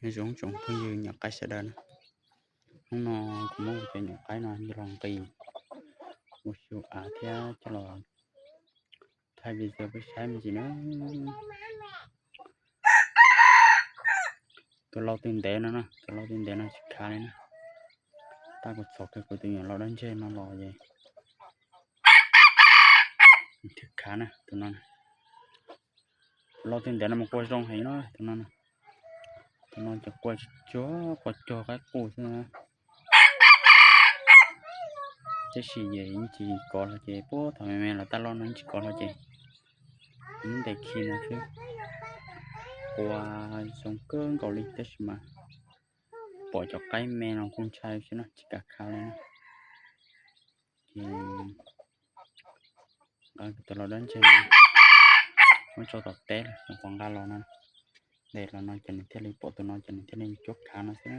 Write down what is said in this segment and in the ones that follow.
Nyob zoo tsoom phooj ywg nyuam qaib sawv daws na, hnub no kuv muab kuv cov nyuam qaib no coj los nqis ua xyu av thiab coj los thaij video peb saib me ntsis na. Tus lau twg ntev no na, tus lau twg ntev no tsis khav li na. Tab kuv txhom kiag kuv tus nyuam lau dawb ntseg no los es thiaj khav na tus no. Lau twg ntev no mas qua zoo heev na tus no. Tus no ces qua tsuag qua cuag qaib qus xwb na. Tab sis yeej tsis kov hlo ces puag thaum me me los taj loj no yeej tsis kov hlo ces ntes khi no xwb. Qua zoo kawg nkaus li tab sis mas pom cov qaib me no kuj ntshai xwb no tsis kam khav li na. Ces nqa tus lau dawb ntseg no muab tso tom teb lawm, qhov nqa los no, ntes los no ces nws thiaj li pom tus no ces nws thiaj li cuab khav no xwb.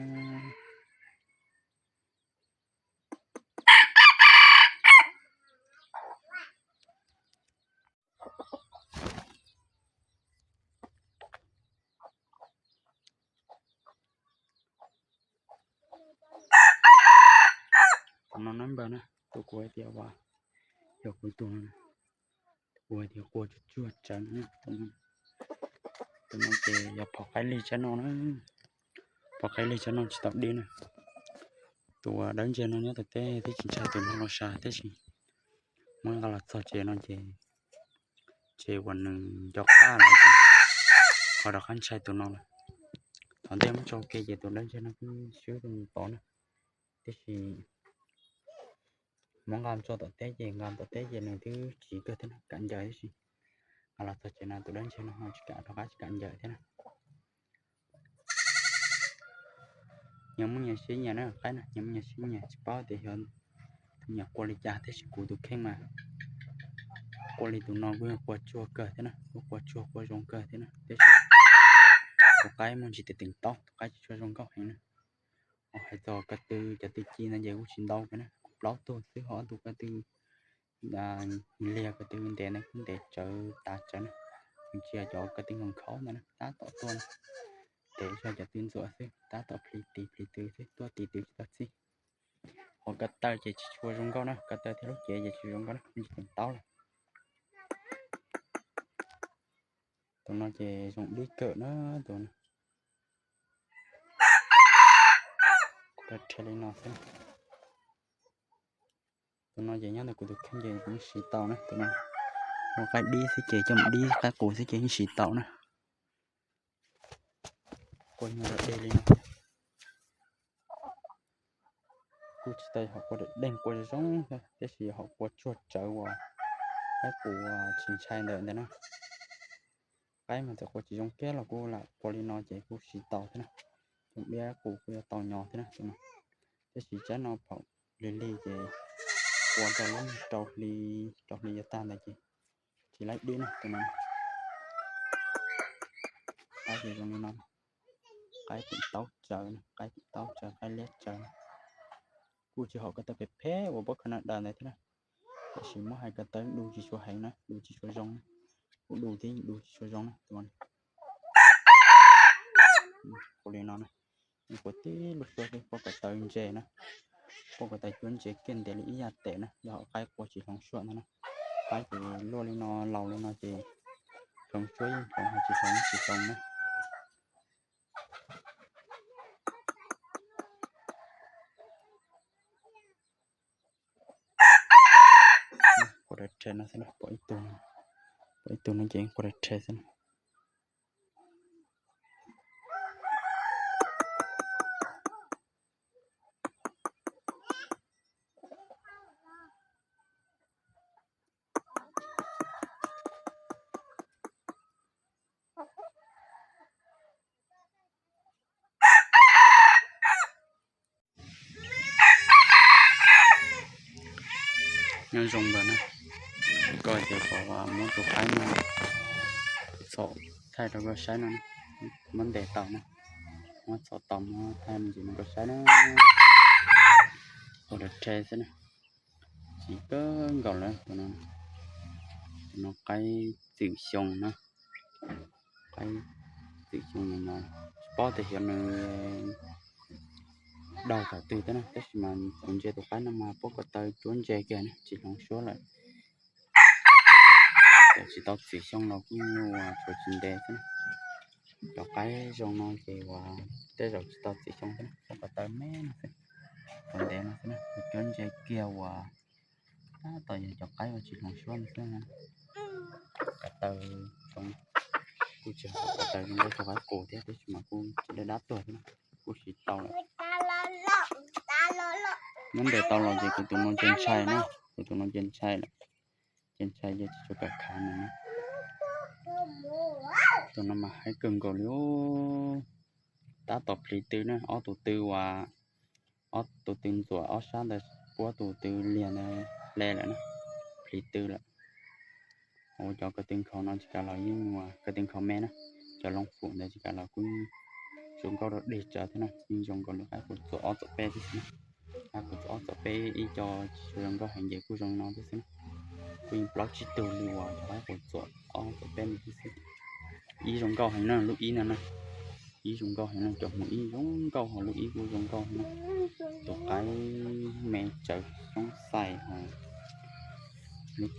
Tus no na npawg na, tus kuv hais tias yog kuv tus no, tus kuv hais tias qua tsuag tsuag tsawv no. Tus no ces yog phom qaib lig tsab no na, phom qaib lig tsab no tsis tau dib na. Tus dawb ntseg no nyob tom teb twb tsis ntshai tus no los sav tab sis muab nqa los txog tsev no ces ces uas nws nco qab lawm ces ho rov qab ntshai tus no lawm. Thaum ntej muab tso ke ces tus dawb ntseg no twb swb tus tod na, tab sis muab nqa tso tom teb ces nqa tom teb ces nws twb tsiv kawg thiab na, kam ncaws tab sis nqa los txog tsev no tus dawb ntseg no ho tsis kam rov qab tsis kam ncaws thiab na. Nyias muaj nyias siab nyias na, qaib na nyias muaj nyias siab nyias, tsis paub tias yog tus nyiam qua li cas tab sis kuv tus kheej mas qua li tus no kuj yog qua tsuag kawg thiab na, kuj qua tsuag qua zoo kawg thiab na, tab sis tus qaib muaj ntsis tes teem taub, tus qaib tsis tshua zoo nkauj heev na. Hais txog ko tw cov tw ci ntawd ces kuj tsis ntau kiag na, kuj plaub tug xwb, ho ob tug ko tw liag ko tw ntev ntawd kuj ntev tsawv tas tsawv na. Nws tsis yog cov ko tw nkhaus nkhaus ntawd na, tab tom tuaj na, ntev zog cov tw ntxuam xwb, tab tom plhis tis plhis tw xwb, tuaj tis tw tsis tau txij. Ho ko taw ces tsis tshua zoo nkauj na, ko taw thiab lub cev ces tsis zoo nkauj na, kuj tsis teem taub lawm. Tus no ces zoo dib kawg na, tus no. Kuv rhe li no xwb. Tus no ces nyob ntawm kuv tus kheej ces kuv yeej siv tau na, tus no ua qaib dib xwb ces coj mus dib qaib qus xwb ces yeej siv tau na. Qua nyuag deg li no. Kuj tsis tau hom qua deg qua zoo zoo, tab sis hom qua tsuag tsawv uas qaib qus tsis ntshai ntawd ntag na. Qaib mas txawm qua tsis zoo kiag los kuj lam qua li no ces kuj siv tau thiab na. Cov dib qus kuj yuav tau nyo thiab na tus no. Tab sis tsab no phaum lig lig ces qua rau lub rau hli, rau hli yuav tag ntawd ces tsis laib dib na tus no. Qaib ces zoo li no, qaib teem taub tsawv, qaib teem taub tsawv, qaib liab tsawv. Kuj tsis hom ko taw phem phem uas pob Canada ntawd thiab na, tab sis muab hais ko taw du tsis tshua heev na, du tsis tshua zoo na, kuj du thiab yeej du tsis tshua zoo na tus no. Qua li no na, qua tib lub suab xwb, pob ko taw ntse na, pob ko taw cuab ntse kiag ntiav li ib yam tes na, yog hom qaib qua tsis hloov suab ntag na. Qaib ces luaj li no laus li no ces hloov suab yeej hloov, ho tsis hloov tsis hloov na. Qua dab rhe no xwb, pom ib tug, pom ib tug no ces qua dab rhe xwb na. Nyob zoo ntawm na, koj tias kom muab tus qaib no txhom thaij rau koj saib no, muab ntes tau na, muab txhom tau muab thaij me ntsis rau koj saib na. Qua dab rhe xwb na, siv kawg nkaus lawm tus no. Tus no qaib txwm xyoo na, qaib txwm xyoo no, tsis paub tias xyov nws daug qhov twg thiab na, tab sis mas kuv ntsia tus qaib no mas pob ko taw cuab ntse kiag na, tsis hloov suab lawm. Cov tsis tau txwm xyoo los kuj nyuaj, tshuav tsis ntev xwb na. Cov qaib zoo no ces uas tej zaum tsis tau txwm xyoo xwb na, pob ko taw me no xwb, qhov ntev no xwb na, cuab ntse kiag uas tab tom yog cov qaib uas tsis hloov suab no xwb. Ko taw zoo, kuj tsis hais ko taw zoo nkauj rau qaib qus thiab, tab sis mas kuj tsis dab dab tuag thiab na, kuj siv tau lawm. Muab ntes tau los ces kuv tus no ces ntshai na, kuv tus no ces ntshai lawm, ces ntshai ces tsis tshua kam khav nws na. Tus no mas haib kawg nkaus li. Tab tom plhis tw na, ob tug tw uas, ob tug tw ntxuam ob sab ntawd puab tus tw liag ntawd hle lawm na, plhis tw lawm. Ua cov ko tw nkhaus no tsis kav los yeej ua ko tw nkhaus me na, cov loo fum ntawd tsis kav los kuj zoo nkauj rau dej tsawv thiab na, yeej zoo nkaus li qaib qus txuam ob txuam peb thiab xwb na. Qaib qus txuam ob txuam peb ib co tsis zoo nkauj heev ces kuj zoo no thiab xwb na. Kuj yeej plaub tsib tug li uas cov qaib qus txuam ob txuam peb no thiab xwb. Ib zoo nkauj heev na, lub ib no na, ib zoo nkauj heev na, cov hmuv ib zoo nkauj, ho lub ib kuj zoo nkauj na. Tus qaib me tsawv xyoob xais ho lub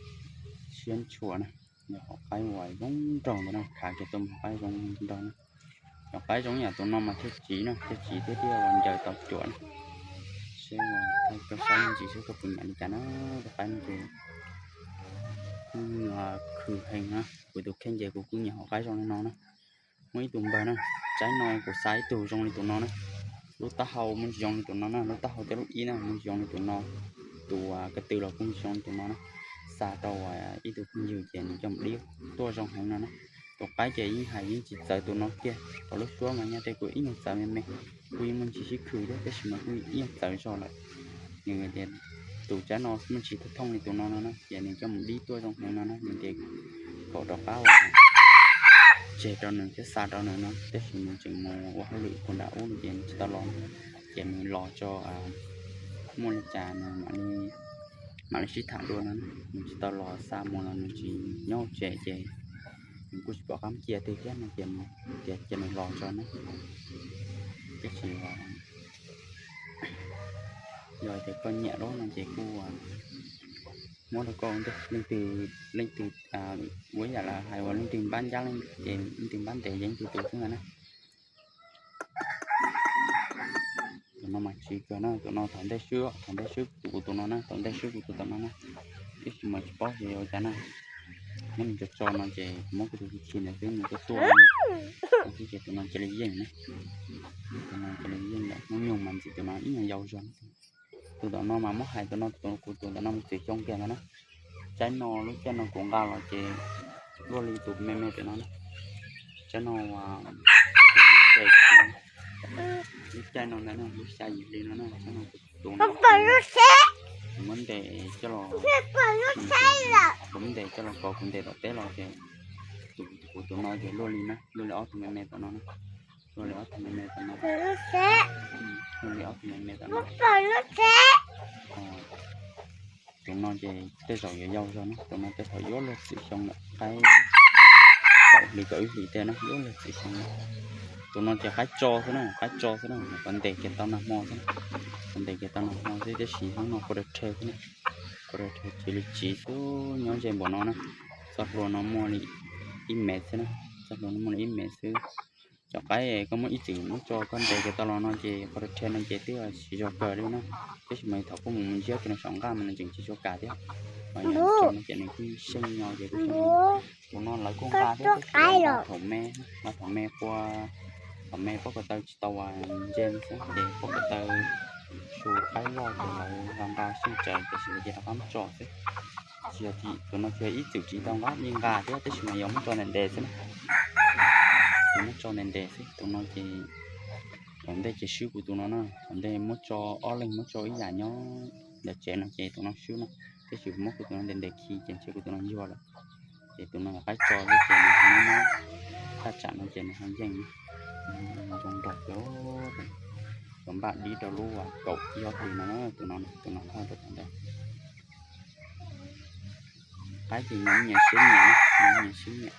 siab ntshua na. Yog hom qaib uas zoo nraug ntawd na, khav kiag tuaj mus qaib zoo nraug na. Cov qaib zoo yam tus no mas thiaj tsiv na, thiaj tsiv thiab thiaj ua ncaws tau cuam na. Seb ua thaij koj saib me ntsis seb koj puas nyiam li cas na. Cov qaib no ces kuj khwv heev na, kuv tus kheej ces kuv kuj nyiam hom qaib zoo li no na. Muaj ib tug npawg na, tsaib no kuv xa ib tug zoo li tus no na. Lub taub hau muaj tsis zoo li tus no na, lub taub hau thiab lub ib na muaj tsis zoo li tus no. Tus ko tw los kuj tsis zoo li tus no na. Xa rau ib tug phooj ywg ces nws coj mus dib tuaj zoo heev no na. Tus qaib ces yeej hais yeej tsis txawv tus no kiag, qhov lub suab mas nyob tej kuj ib nyuag txawv me me, kuj yeej muaj ntsis sib khwv thiab tab sis mas kuj ib nyuag txawv zog lawm. Nws tias tus tsaib no muaj ntsis thooj thooj li tus no no na, ces nws coj mus dib tuaj zoo heev no na, nws tias kom rov qab ua tseg rau nws thiab xa rau nws no, tab sis nws tseem mus ua hauj lwm puag nram ub no ces nws tsis tau los, ces nws los tso, muaj li cas nws mam li sib tham dua no, nws tsis tau los xa mus los nws tsis nyob hauv tsev ces nws kuj tsis pom qab cia twg thiab no ces tias cia nws los tso na. Tab sis yog tias koj nyiam lawm no ces kuj muab rau koj ua ntej, leej twg, leej twg ua ib yam li hais uas leej twg npab ncab ces leej twg npab ntes yeej tus tus xwb ntag na. Tus no mas tsiv kawg na, tus no thaum ntej swb, thaum ntej swb kuv tus no na, thaum ntej swb kuv tus tom no na. Tab sis mas tsis paub xyov yog ua cas na, muab nws tso tso no ces kuv muab kuv tus khi khi ntawd xwb nws tuaj tuaj xwb ces tus no cia li yeej na. Tus no cia li yeej lawm, hnub nyoog mas ntxim tus no ib nyuag yau zog. Tus tom no mas muab hais tus no, tus kuv tus tom no mas txwm xyoo kiag ntag na. Tsaib no lub caij no kuv nqa los ces luaj li tus me me pem no na. Tsaib no kuv muab ntes, lub caij no ntag na, lub xya yim hli no na, tsaib no kuv tus no, kuv muab ntes coj los, kuv muab ntes coj los kov kuv ntes tom teb los ces tus kuv tus no ces luaj li na, luaj li ob tug me me tom no na. Luaj li ob tug me me tom no, luaj li ob tug me me tom no. Tus no ces tej zaum yuav yau zog na, tus no tej zaum yuav luag txwm xyoo lawm, qaib kaum hlis kaum ib hlis tej na, yuav luag txwm xyoo lawm. Tus no ces qaib tso xwb na, qaib tso xwb na, qhov ntes kiag tau nag hmo xwb na, qhov ntes kiag tau nag hmo xwb tab sis hnub no qua rau rhe xwb na, qua rau rhe tsiv li tsiv xwb, nyob ze npaum no na. Txoj hlua no muaj li ib mev xwb na, txoj hlua no muaj li ib mev xwb. Cov qaib koj muab ib txwm muab tso koj ntes kiag tau los no ces qua rau rhe no ces twb siv zog kawg li na. Tab sis mas thaum koj mus mus ntsiab kiag nws saum nqaj mas nws tseem tsis tshua kam thiab. Ho yog tso no ces nws kuj seej nyo ces kuj seej. Tus no lawv kuj nqa thiab tab sis nqa thaum me, nqa thaum me qua, thaum me pob ko taw tsis tau ntse xwb ces pob ko taw su qaib loj ces lawv nqa nqa seej tsawv tiam sis lawv cia rov qab muab tso xwb. Tsis yog, tus no tsis yog ib txwm tsis tau nqa, yeej nqa thiab tab sis mas yog muab tso ntes ntes xwb na. Yog muab tso ntes ntes xwb, tus no ces thaum ntej ces swb kuv tus no na, thaum ntej muab tso ob leeg muab tso ib yam nyob ntawm tsev no ces tus no swb na, tab sis kuv muab kuv tus no ntes ntes khi ces ntshe kuv tus no yuag lawm. Ces tus no yog qaib tso xwb ces nws ho nyob thaj tsam no ces nws ho yeej na. Zoo nraug kawg, yuav npaj dib rau lub kaum ob hlis no, tus no, tus no thaj rau tom ntawd. Qaib ces nws nyiam siab nyiam, nws nyiam siab nyiam.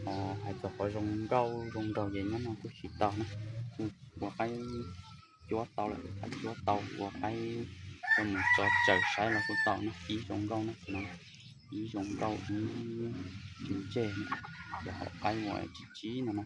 Hos hais txog qhov zoo nkauj zoo nraug ces nyob no kuj tsis tau na. Kuj ua qaib cuab tau lawm, qaib cuab tau, ua qaib coj mus tso tsaws saib los kuj tau na. Ib zoo nkauj na, ib zoo nkauj, ib cw ntseg, ces hauv qaib uas tsis tsib no na.